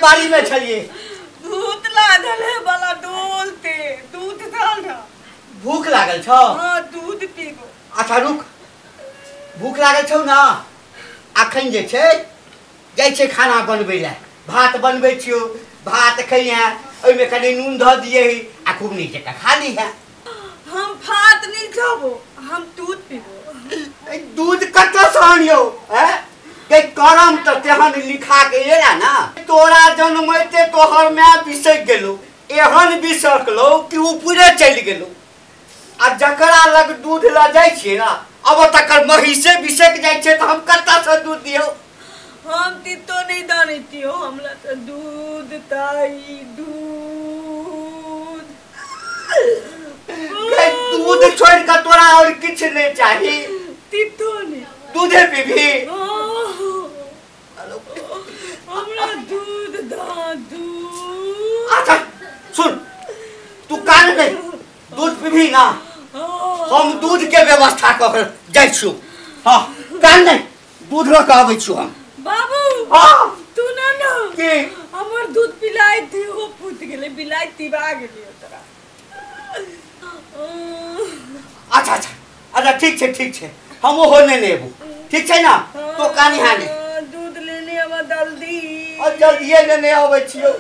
बाड़ी में छलिए। भूत लागल है वाला डोलते दूध दाना। भूख लागल छौ? हां दूध पीबो। अच्छा रुक, भूख लागल छौ ना? अखन जे छै जाइ छै खाना बनबै लए, भात बनबै छियौ, भात खइहे, ओहिमे कनि नून धऽ दियै आ खूब नीक जकाँ खा लिहे। हम भात नहीं खाबो, हम दूध पीबो। दूध कतऽसँ आनियौ? हैं के करम तऽ तेहन लिखा के एला ना, तोरा जन्मैते तोहर माय बिसक गेलो, एहन बिसकलो कि ऊपरे चलि गेलो। आ जकरा लग दूध लऽ जाइ छियै ना, अब तकर महीसे बिसक जाइ छै तऽ हम कतऽसँ दूध दियौ? हम तितो नहीं जानै छियौ, हमरा तऽ दूध ताई दूध। दूध छोड़ के तोरा और किछु नहीं चाही? तितो नहीं, दूधे पीबी? हमरा दूध दा दूध। अच्छा सुन, तू कान नहीं, दूध पीबी ना, हम दूध के व्यवस्था कर जाइ छियौ। हाँ कान नहीं, दूध लऽ कऽ आबै छियौ हम। बाबू हाँ तू ना ना की हमर दूध पिलाई थी हो फूट गेलै, बिलाई तिबा गेलै तोरा। अच्छा अच्छा अच्छा ठीक छै ठीक छै, हम ओहो नहि लेबू, ठीक छै ना? तो कानी हाने दूध लेने आवा जल्दी। और जल्दिए लेने आबै छियौ।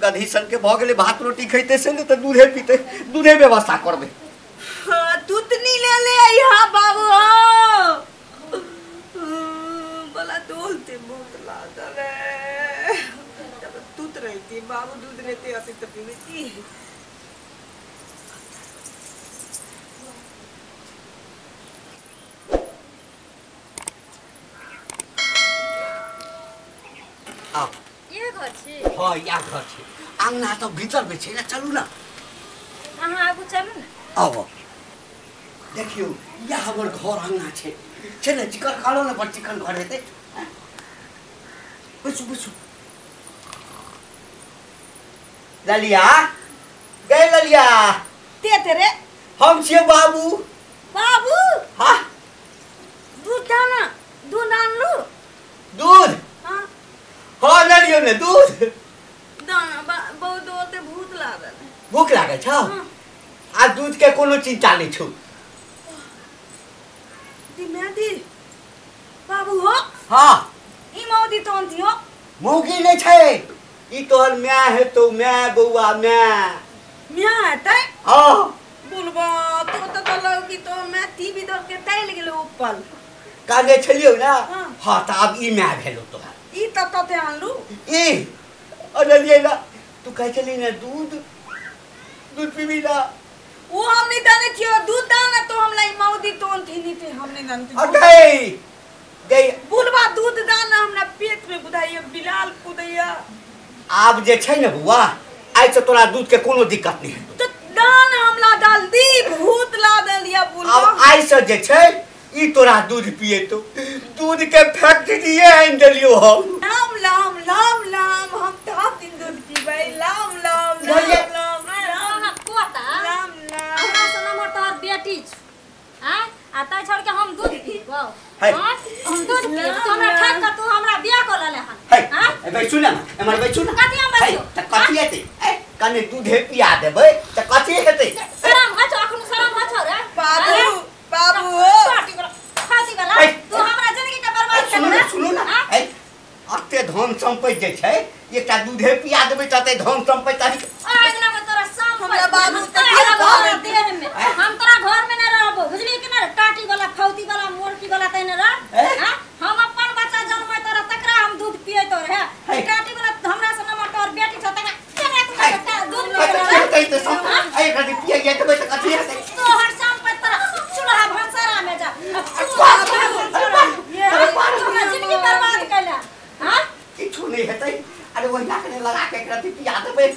गधी सन के भऽ गेलै, भात रोटी खैते से ने तऽ दूधे पीते, दूधे व्यवस्था करबै। हाँ दूध नहीं ले ले आई। हाँ बाबू हाँ बला डोलते बहुत लागल है। जब दूध रहती बाबू दूध लेते आते तब पीती। ये घर छी? हाँ इएह घर छै। आंगना तऽ भीतर में छै ना, चलू ना अहाँ आगू चलू ना। आब देखियौ इएह हमर घर आंगना छै, छै ने? चिकन खालो ने, बड़ चिकन घर हेतै। बैसू बैसू। ललिया गए ललिया ते तेरे हम छियै बाबू। बाबू? हाँ दूध दाना दूध आनलू? दूध? हाँ हाँ ललियौ ने दूध दाना। बहुत डोलते भूख लागल। भूख लागल छौ? आ दूध के कोनो चिंता नहीं छौ। दी बाबू हो। हाँ ई मौदी तोन थी हो? मौगी नहीं छै, ई तोहर my हेतौ, my बौआ my. My हेतै? हाँ बोलबा तो तो लगी तो मैं टीवी दर के तैल गेलो ऊपर काने छलियौ ना। हाँ तऽ आब ई my भेलो तोहर। ई त तते आनलू ई अनलियै ना। तू कहै छली ना दूध दूध पीबी ना, वो हम नहीं जाने छियो। दूध दाना तो हम लाई मौदी तोन थी नहीं थे, हम नहीं जानते। अरे गई बुलबा दूध दाना हमरा पेट में बुधाइया बिलाल कुदैया। आब जे छै ने बौआ, आइ से तोरा दूध के कोनो दिक्कत नहीं हेतौ। तो दाना हमला डाल दी, भूत ला देलिया बुलबा। आब आइ से जे छै ई तोरा दूध पिएतो, दूध के फैक्ट्री आनि देलियौ हम। लाम लाम लाम लाम हम ताप दिन दूध पीबै। लाम लाम लाम लाम लाम कोता लाम लाम। हमरा से नमहर तोहर बेटी छौ आ तै छोड़ के हम दूध पीबौ? हम दूध पीब? तू हमरा ठक के तू हमरा बियाह कऽ लेले हन। है बैसू ना एमहर बैसू ना। कथी हम बैसू? तऽ कथी हेतै? कने दूधे पिया देबै तऽ कथी हेतै? शरम होइ छौ अखनो? शरम होइ छौ रे बाबू? बाबू हो खाती वाला तू हमरा जिंदगी के बर्बाद कर सुनू ना सुनू ना। अते धन संपत्ति जे छै, एकटा दूधे पिया देबै तऽ अते धन संपत्ति तारी आगना में तोरा साम हमरा बाबू तोरा देह में हम तोरा घर में न रहबो, बुझली कि ना? टाटी वाला फौती वाला मोरकी वाला तैने रह। हां हम अपन बच्चा जन्मै तोरा तकरा हम दूध पिए तो रहे। टाटी वाला हमरा से नमर तोर बेटी छ तकरा तकरा तू दूध पिए ते सब ए कथी पिए जे देबै तऽ कथी हेतै? तोहर संपत्ति तोरा चूल्हा भंसारा में जा। तू जिंदगी बर्बाद कैला। हां किछु नहीं हेतै। अरे ओहिना कने लगा के एकरा पिया देबै।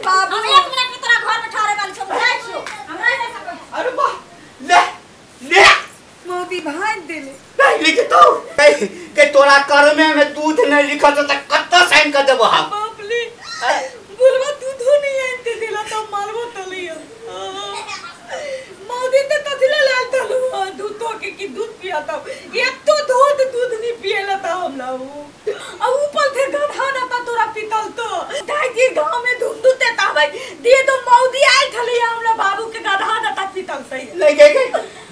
बाबू हम एक मिनट में तोरा घर में ठहरे वाली छौ, जाइ छियौ हम रह नहीं सकै। अरे वाह ले ले मौदी भाग देले नहीं लिख तो के तोरा कर्मे में दूध नहीं लिखल त कत्ता साइन कर देबो हम। बाप ले बुलवा दूधो नहीं आनते देला त मारबो तलियो। मौदी त तथिला लाल तलु दूध तो के की दूध पियाता, एक तो दूध दूध नहीं पिएला त हम लाऊ। आ ऊपर थे गधा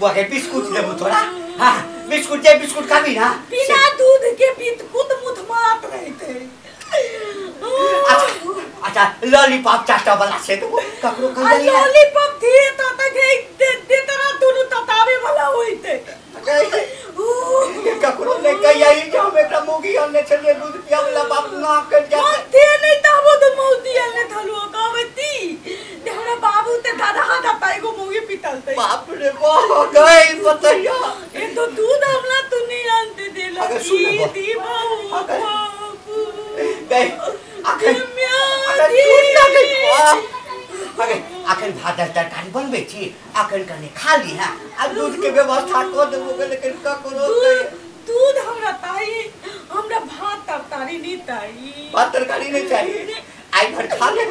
बुआ के बिस्कुट देबो थोड़ा। हां बिस्कुट दे, बिस्कुट खाबी ना? बिना दूध के बिस्कुट मुथ मात रहते। अच्छा अच्छा लॉलीपॉप चाटा वाला से देबो ककरो कह दे। लॉलीपॉप दे त त दे दे तोरा दुनु ततावे वाला होइते। ककरो ले कह आई जे हम एकरा मोगी आनले छलिए दूध पियावला बाप ना कर जा दे नहीं तबो तो मौती आनले थलुओ कहबती दे हमरा बाबू ते दादा दादा एगो मोगी पितलते। बाप रे बाप गई बतैया ए तो दूध हमरा तू नहीं आनते देला। अगर सुन ले दी बाबू गई अखन सुन ना गई अगर अखन भात दाल तरकारी बनबै छी अखन कने खा ली। हां आ दूध के व्यवस्था क देबो लेकिन ककरो दूध हमरा ताई हमरा भात तरकारी नहीं ताई। भात तरकारी नहीं चाहिए आई भर खा ले।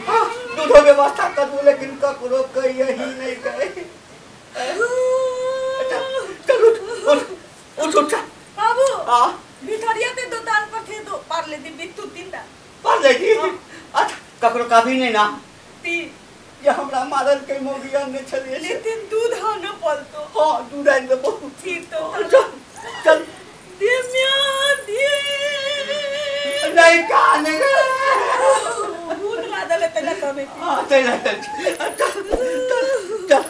हां दूधो व्यवस्था कर दू लेकिन ककरो कहिए ही नहीं गए। अच्छा चल उठ उठ उठ उठ बाबू। हां भितरिया ते दुकान पर थे तो पार ले दी बित्तू तीन दा पार ले दी। अच्छा ककरो कभी नहीं ना ती ये हमरा मारल के मोगी आनने छलिए लेकिन दूध हा न पलतो। हां दूध आनि देबो ठीक तो चल चल दे म्या दे नहीं काने दूध ला दले तला कमे। हां तला चल चल।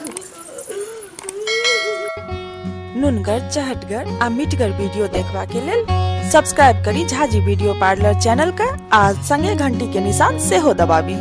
नुनगर चहटगर आ मिठगर वीडियो देखबा के लेल सब्सक्राइब करी झाजी वीडियो पार्लर चैनल का आ संगे घंटी के निशान सेहो दबाबी।